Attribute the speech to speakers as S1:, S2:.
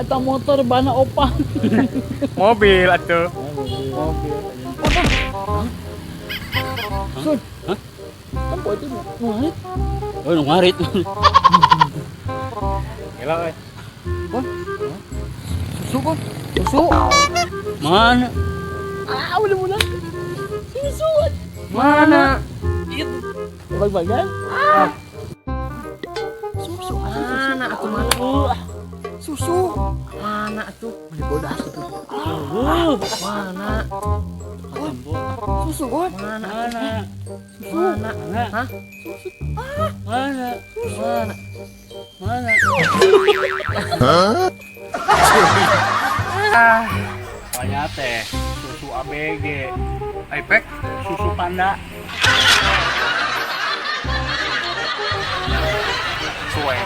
S1: Eta motor bana opan.
S2: Mobil atuh.
S1: Mobil. Sun.
S3: Hah?
S1: Tempo itu nu ngarit.
S3: Oh, nu ngarit.
S2: Gila euy.
S1: Bon. Susu, Bon. Susu.
S3: Mana?
S1: Ah, udah mulai. Susu.
S2: Mana?
S1: Itu. Bag-bagan. Ah. Susu.
S4: Mana atuh mana?
S1: Ah. Susu.
S4: Mana atuh?
S1: Beli bodas itu.
S3: Oh,
S4: Mana?
S3: katempo.
S1: Susu, Bon.
S4: Mana?
S3: Mana?
S1: Susu.
S4: Mana?
S3: Mana?
S4: Hah?
S3: Mana?
S4: Mana?
S3: Mana?
S2: Ah. Banyak teh susu ABG. Ipek susu panda. Suwe.